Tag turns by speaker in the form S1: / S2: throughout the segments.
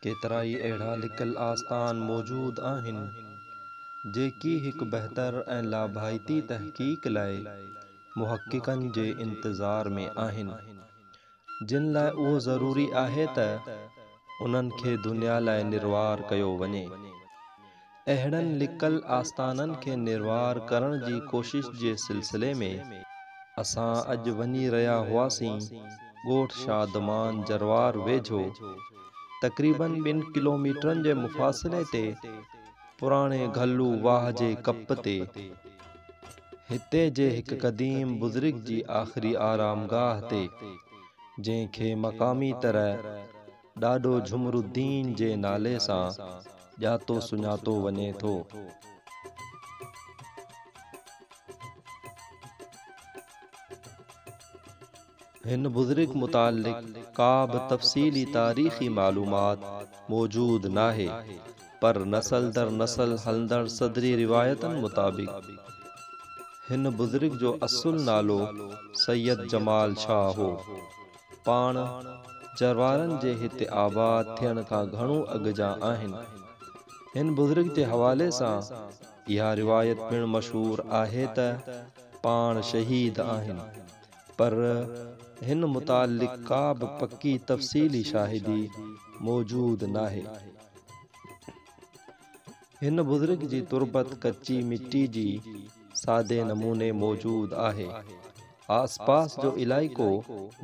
S1: ڪيترائي اهڙا لڪل آستان موجود آهن، جيڪي هڪ بهتر ۽ لاڀائتي تحقيق لاء محققن جي انتظار ۾ آهن، جن لاء اهو ضروري آهي ته انهن کي دنيا لاء نروار ڪيو وڃي. اهڙن لڪل آستانن کي نروار ڪرڻ جي ڪوشش جي سلسلي ۾ اسان اڄ وڃي رهيا هئاسين ڳوٺ شادمان جروار ويجهو تقريبن ٻن ڪلوميٽرن جي مفاصلي تي پراڻي گهلو واهه جي ڪپ تي هتي جي هڪ قديم بزرگ جي آخري آرامگاهه تي جنهن کي مقامي طرح ڏاڏو جهمرالدين جي نالي سان ڄاتو سڃاتو وڃي ٿو. هن بزرگ متعلق ڪا به تفصيلي تاريخي معلومات موجود ناهي، پر نسل در نسل هلندڙ صدري روايتن مطابق هن بزرگ جو اصل نالو سيد جمال شاهه هو. پاڻ جروارن جي هتي آباد ٿيڻ کان گهڻو اڳ جا آهن. هن بزرگ جي حوالي سان اها روايت پڻ مشهور آهي ته پاڻ شهيد آهن، پر هن متعلق ڪا به پڪي تفصيلي شاهدي موجود ناهي. هن بزرگ جي تربت ڪچي مٽي جي سادي نموني موجود آهي. آسپاس جو علائقو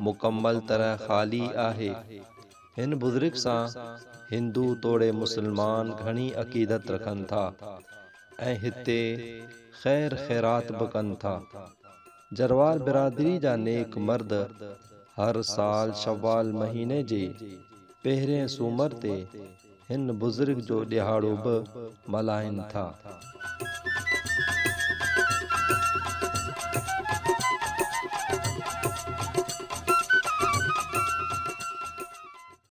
S1: مڪمل طرح خالي آهي. هن بزرگ سان هندو توڙي مسلمان گهڻي عقيدت رکن ٿا ۽ هتي خير خيرات به ڪن ٿا. جروار برادري جا نيڪ مرد هر سال شوال مهيني جي پهرين سومر تي هن بزرگ جو ڏهاڙو به ملهائين ٿا.